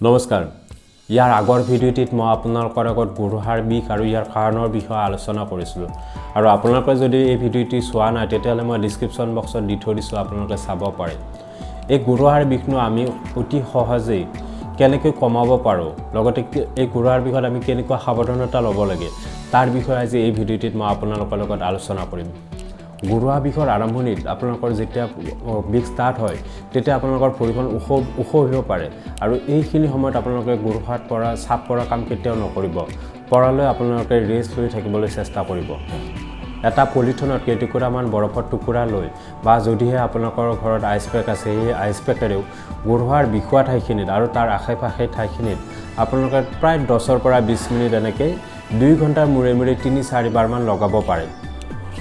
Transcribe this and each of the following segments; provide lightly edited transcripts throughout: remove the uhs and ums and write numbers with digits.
নমস্কাৰ। ইয়াৰ আগৰ ভিডিঅ'টিত মই আপোনালোকৰ আগত গোৰোহাৰ বিষ আৰু ইয়াৰ কাৰণৰ বিষয়ে আলোচনা কৰিছিলোঁ আৰু আপোনালোকে যদি এই ভিডিঅ'টি চোৱা নাই তেতিয়াহ'লে মই ডিছক্ৰিপশ্যন বক্সত দি থৈ দিছোঁ, আপোনালোকে চাব পাৰে। এই গোৰোহাৰ বিষনো আমি অতি সহজেই কেনেকৈ কমাব পাৰোঁ, লগতে এই গোৰোহাৰ বিষত আমি কেনেকুৱা সাৱধানতা ল'ব লাগে তাৰ বিষয়ে আজি এই ভিডিঅ'টিত মই আপোনালোকৰ লগত আলোচনা কৰিম। গোৰোহা বিষৰ আৰম্ভণিত আপোনালোকৰ যেতিয়া বিষ ষ্টাৰ্ট হয় তেতিয়া আপোনালোকৰ ভৰিখন ওখ ওখ হ'ব পাৰে আৰু এইখিনি সময়ত আপোনালোকে গোৰোহাত পৰা চাপ পৰা কাম কেতিয়াও নকৰিব। পৰালৈ আপোনালোকে ৰেষ্ট লৈ থাকিবলৈ চেষ্টা কৰিব। এটা পলিথিনত কেইটুকুৰামান বৰফৰ টুকুৰা লৈ বা যদিহে আপোনালোকৰ ঘৰত আইচ পেক আছে সেই আইচ পেকেৰেও গোৰোহাৰ বিষোৱা ঠাইখিনিত আৰু তাৰ আশে পাশে ঠাইখিনিত আপোনালোকে প্ৰায় 10ৰ পৰা 20 মিনিট এনেকৈ 2 ঘণ্টাৰ মূৰে মূৰে 3-4বাৰমান লগাব পাৰে।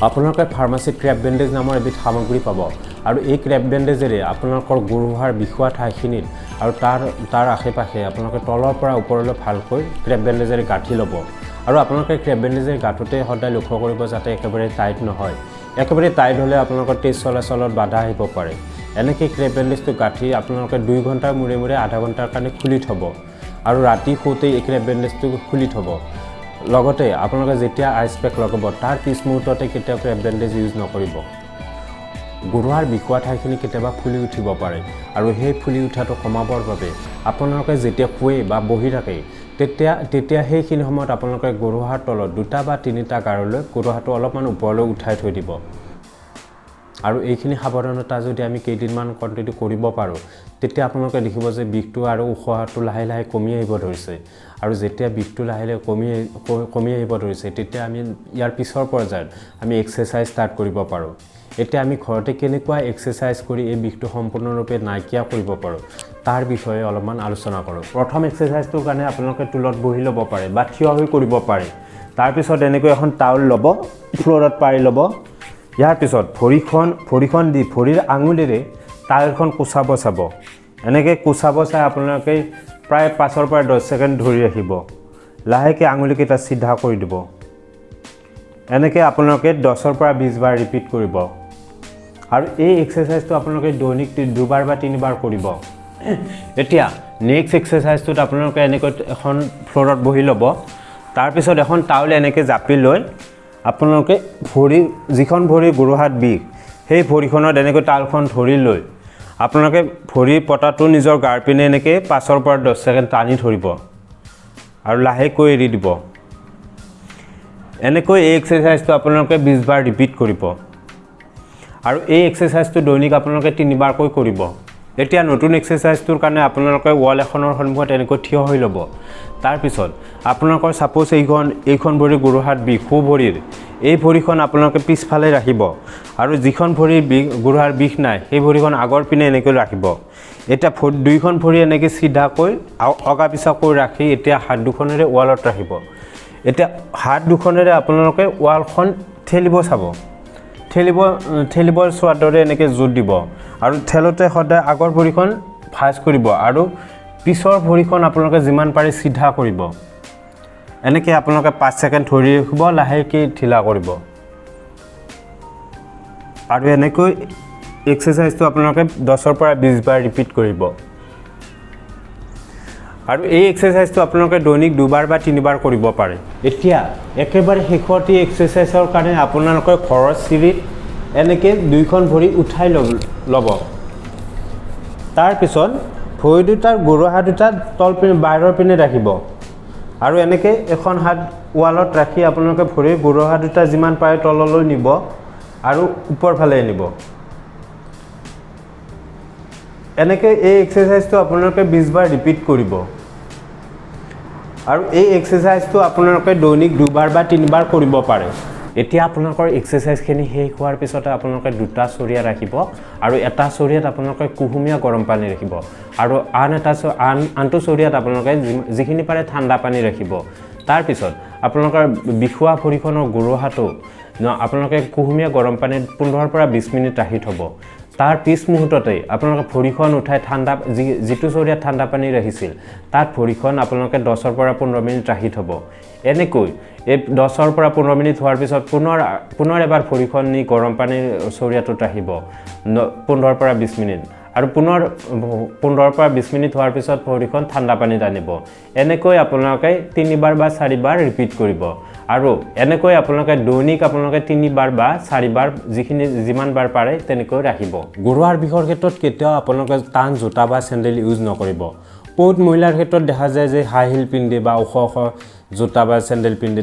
আপোনালোকে ফাৰ্মাচীত ক্ৰেপ বেণ্ডেজ নামৰ এবিধ সামগ্ৰী পাব আৰু এই ক্ৰেপ বেণ্ডেজেৰে আপোনালোকৰ গোৰোহাৰ বিষোৱা ঠাইখিনিত আৰু তাৰ আশে পাশে আপোনালোকে তলৰ পৰা ওপৰলৈ ভালকৈ ক্ৰেপ বেণ্ডেজেৰে গাঁঠি ল'ব। আৰু আপোনালোকে ক্ৰেপ বেণ্ডেজেৰে গাঁঠোতে সদায় লক্ষ্য কৰিব যাতে একেবাৰে টাইট নহয়। একেবাৰে টাইট হ'লে আপোনালোকৰ তেজ চলাচলত বাধা আহিব পাৰে। এনেকৈ ক্ৰেপ বেণ্ডেজটো গাঁঠি আপোনালোকে 2 ঘণ্টাৰ মূৰে মূৰে আধা ঘণ্টাৰ কাৰণে খুলি থ'ব আৰু ৰাতি শুওঁতে এই ক্ৰেপ বেণ্ডেজটো খুলি থ'ব। লগতে আপোনালোকে যেতিয়া আইচ পেক লগাব তাৰ পিছ মুহূৰ্ততে কেতিয়াও ক্ৰেপ বেণ্ডেজ ইউজ নকৰিব। গোৰোহাৰ বিষোৱা ঠাইখিনি কেতিয়াবা ফুলি উঠিব পাৰে আৰু সেই ফুলি উঠাটো কমাবৰ বাবে আপোনালোকে যেতিয়া শুৱে বা বহি থাকে তেতিয়া সেইখিনি সময়ত আপোনালোকে গোৰোহাৰ তলত 2টা বা 3টা গাৰলৈ গোৰোহাটো অলপমান ওপৰলৈ উঠাই থৈ দিব। আৰু এইখিনি সাৱধানতা যদি আমি কেইদিনমান কণ্টিনিউ কৰিব পাৰোঁ তেতিয়া আপোনালোকে দেখিব যে বিষটো আৰু ওখহাটো লাহে লাহে কমি আহিব ধৰিছে। আৰু যেতিয়া বিষটো লাহে লাহে কমি আহিব ধৰিছে তেতিয়া আমি ইয়াৰ পিছৰ পৰ্যায়ত আমি এক্সাৰচাইজ ষ্টাৰ্ট কৰিব পাৰোঁ। এতিয়া আমি ঘৰতে কেনেকুৱা এক্সাৰচাইজ কৰি এই বিষটো সম্পূৰ্ণৰূপে নাইকিয়া কৰিব পাৰোঁ তাৰ বিষয়ে অলপমান আলোচনা কৰোঁ। প্ৰথম এক্সাৰচাইজটোৰ কাৰণে আপোনালোকে টুলত বহি ল'ব পাৰে বা থিয় হৈ কৰিব পাৰে। তাৰপিছত এনেকৈ এখন টাউল ল'ব, ফ্ল'ৰত পাৰি ল'ব। ইয়াৰ পিছত ভৰিখন দি ভৰিৰ আঙুলিৰে টাইলখন কোচাব চাব। এনেকৈ কোচাব চাই আপোনালোকে প্ৰায় 5ৰ পৰা 10 ছেকেণ্ড ধৰি ৰাখিব। লাহেকৈ আঙুলিকেইটা চিধা কৰি দিব। এনেকৈ আপোনালোকে 10ৰ পৰা 20 বাৰ ৰিপিট কৰিব আৰু এই এক্সাৰচাইজটো আপোনালোকে দৈনিক 2বাৰ বা 3বাৰ কৰিব। এতিয়া নেক্সট এক্সাৰচাইজটোত আপোনালোকে এনেকৈ এখন ফ্ল'ৰত বহি ল'ব। তাৰপিছত এখন টাউল এনেকৈ জাপি লৈ আপোনালোকে ভৰি, যিখন ভৰি গোৰোহাত বিষ সেই ভৰিখনত এনেকৈ টাউলখন ধৰি লৈ আপোনালোকে ভৰিৰ পতাটো নিজৰ গাৰ পিনে এনেকৈ 5ৰ পৰা 10 ছেকেণ্ড টানি ধৰিব আৰু লাহেকৈ এৰি দিব। এনেকৈ এই এক্সাৰচাইজটো আপোনালোকে 20 বাৰ ৰিপিট কৰিব আৰু এই এক্সাৰচাইজটো দৈনিক আপোনালোকে 3বাৰকৈ কৰিব। এতিয়া নতুন এক্সাৰচাইজটোৰ কাৰণে আপোনালোকে ৱাল এখনৰ সন্মুখত এনেকৈ থিয় হৈ ল'ব। তাৰপিছত আপোনালোকৰ ছাপ'জ এইখন ভৰি গোৰোহাত বিষ, সোঁ ভৰিৰ এই ভৰিখন আপোনালোকে পিছফালে ৰাখিব আৰু যিখন ভৰিৰ বিষ গোৰোহাৰ বিষ নাই সেই ভৰিখন আগৰ পিনে এনেকৈ ৰাখিব। এতিয়া দুইখন ভৰি এনেকৈ চিধাকৈ অগা পিছাকৈ ৰাখি এতিয়া হাত দুখনেৰে ৱালত ৰাখিব। এতিয়া হাত দুখনেৰে আপোনালোকে ৱালখন ঠেলিব চাব, ঠেলিব চোৱাৰ দৰে এনেকৈ জোৰ দিব আৰু ঠেলোতে সদায় আগৰ ভৰিখন ভাঁজ কৰিব আৰু পিছৰ ভৰিখন আপোনালোকে যিমান পাৰে চিধা কৰিব। এনেকৈ আপোনালোকে 5 ছেকেণ্ড ধৰি ৰাখিব, লাহেকৈ ঢিলা কৰিব আৰু এনেকৈ এক্সাৰচাইজটো আপোনালোকে 10ৰ পৰা 20 বাৰ ৰিপিট কৰিব আৰু এই এক্সাৰচাইজটো আপোনালোকে দৈনিক 2বাৰ বা 3বাৰ কৰিব পাৰে। এতিয়া একেবাৰে শেষৰটি এক্সাৰচাইজৰ কাৰণে আপোনালোকে ঘৰৰ চিৰিত এনেকৈ দুইখন ভৰি উঠাই ল'ব। তাৰপিছত ভৰি দুটাৰ গোৰোহা দুটা তল পিনে বাহিৰৰ পিনে ৰাখিব আৰু এনেকৈ এখন হাত ৱালত ৰাখি আপোনালোকে ভৰিৰ গোৰোহা দুটা যিমান পাৰে তললৈ নিব আৰু ওপৰ ফালে নিব। এনেকৈ এই এক্সাৰচাইজটো আপোনালোকে 20 বাৰ ৰিপিট কৰিব আৰু এই এক্সাৰচাইজটো আপোনালোকে দৈনিক 2বাৰ বা 3বাৰ কৰিব পাৰে। এতিয়া আপোনালোকৰ এক্সাৰচাইজখিনি শেষ হোৱাৰ পিছতে আপোনালোকে 2টা চৰিয়া ৰাখিব আৰু এটা চৰিয়াত আপোনালোকে কুহুমীয়া গৰম পানী ৰাখিব আৰু আনটো চৰিয়াত আপোনালোকে যিখিনি পাৰে ঠাণ্ডা পানী ৰাখিব। তাৰপিছত আপোনালোকৰ বিষোৱা ভৰিখনৰ গোৰোহাটো আপোনালোকে কুহুমীয়া গৰম পানীত 15ৰ পৰা 20 মিনিট ৰাখি থ'ব। তাৰ পিছ মুহূৰ্ততে আপোনালোকে ভৰিখন উঠাই ঠাণ্ডা যিটো চৰিয়াত ঠাণ্ডা পানী ৰাখিছিল তাত ভৰিখন আপোনালোকে 10ৰ পৰা 15 মিনিট ৰাখি থ'ব। এনেকৈ এই 10ৰ পৰা 15 মিনিট হোৱাৰ পিছত পুনৰ এবাৰ ভৰিখন নি গৰম পানীৰ চৰিয়াটোত ৰাখিব 15ৰ পৰা 20 মিনিট আৰু পুনৰ 15ৰ পৰা 20 মিনিট হোৱাৰ পিছত ভৰিখন ঠাণ্ডা পানীত আনিব। এনেকৈ আপোনালোকে 3বাৰ বা 4বাৰ ৰিপিট কৰিব আৰু এনেকৈ আপোনালোকে দৈনিক আপোনালোকে 3বাৰ বা 4বাৰ যিখিনি যিমানবাৰ পাৰে তেনেকৈ ৰাখিব। গোৰোহাৰ বিষৰ ক্ষেত্ৰত কেতিয়াও আপোনালোকে টান জোতা বা চেণ্ডেল ইউজ নকৰিব। বহুত মহিলাৰ ক্ষেত্ৰত দেখা যায় যে হাই হিল পিন্ধে বা ওখ ওখ জোতা বা চেণ্ডেল পিন্ধে।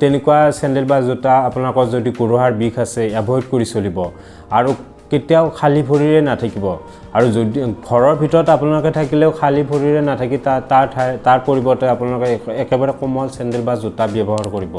তেনেকুৱা চেণ্ডেল বা জোতা আপোনালোকৰ যদি গোৰোহাৰ বিষ আছে এভইড কৰি চলিব আৰু কেতিয়াও খালী ভৰিৰে নাথাকিব। আৰু যদি ঘৰৰ ভিতৰত আপোনালোকে থাকিলেও খালী ভৰিৰে নাথাকি তাৰ ঠাই তাৰ পৰিৱৰ্তে আপোনালোকে একেবাৰে কোমল চেণ্ডেল বা জোতা ব্যৱহাৰ কৰিব।